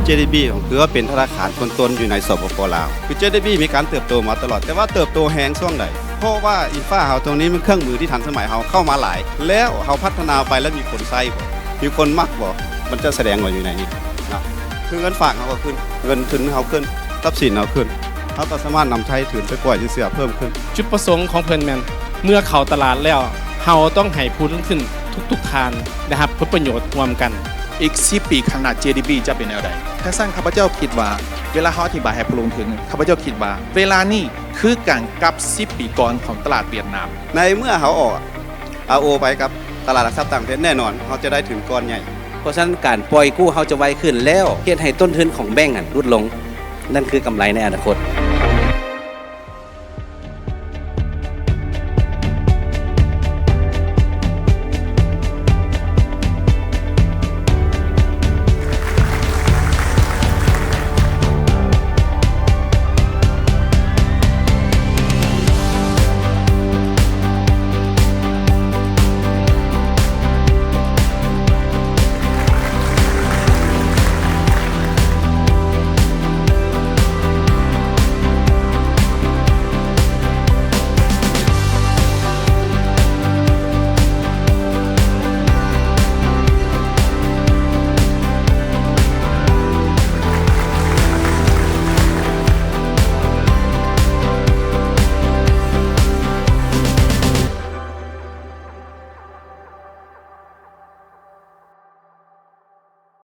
ເຈດີບີ ຖືວ່າເປັນທະນາຄານຕົ້ນໆຢູ່ໃນ ສປປ ລາວ. ຄື ເຈດີບີ ມີການເຕີບໂຕມາຕະຫຼອດ, ແຕ່ວ່າເຕີບໂຕແຮງຊ່ວງໃດ? ເພາະວ່າ Infra ເຮົາຕົງນີ້ ມັນເຄື່ອງມືທີ່ທັນສະໄໝເຮົາເຂົ້າມາຫຼາຍ, ແລ້ວເຮົາພັດທະນາໄປແລ້ວມີຄົນໃຊ້ບໍ່? ມີຄົນມັກບໍ່? ມັນຈະສະແດງອອກຢູ່ໃນນີ້ນະ. ຄືເງິນຝາກເຮົາກໍຂຶ້ນ, ເງິນທຶນເຮົາຂຶ້ນ, ຊັບສິນເຮົາຂຶ້ນ, ເຮົາກໍສາມາດນຳໃຊ້ທຶນໄປປ່ອຍສິນເຊື່ອເພີ່ມຂຶ້ນ. ຈຸດປະສົງຂອງເພິ່ນແມ່ນ ເມື່ອເຂົ້າຕະຫຼາດແລ້ວ ເຮົາຕ້ອງໃຫ້ຜູ້ລົງທຶນທຸກໆທ່ານໄດ້ຮັບຜົນປະໂຫຍດຮ່ວມກັນ. ອີກສິບປີຂ້າງໜ້າ ເຈດີບີ ຈະເປັນແນວໃດ? ຄັນຊັ້ນ ຂ້າພະເຈົ້າຄິດວ່າ ເວລາເຮົາອະທິບາຍໃຫ້ຜູ້ລົງທຶນ, ຂ້າພະເຈົ້າຄິດວ່າ ເວລານີ້ຄືກັນກັບສິບປີກ່ອນຂອງຕະຫຼາດຫວຽດນາມ. ໃນເມື່ອເຮົາອອກ ອາໂອ ໄປກັບຕະຫຼາດຫຼັກຊັບຕ່າງປະເທດ, ແນ່ນອນເຮົາຈະໄດ້ທຶນກ້ອນໃຫຍ່. ເພາະສະນັ້ນ ການປ່ອຍກູ້ເຮົາຈະໄວຂຶ້ນ ແລ້ວເຮັດໃຫ້ຕົ້ນທຶນຂອງແບັງຫັ້ນຫຼຸດລົງ. ນັ້ນຄືກຳໄລໃນອະນາຄົດ.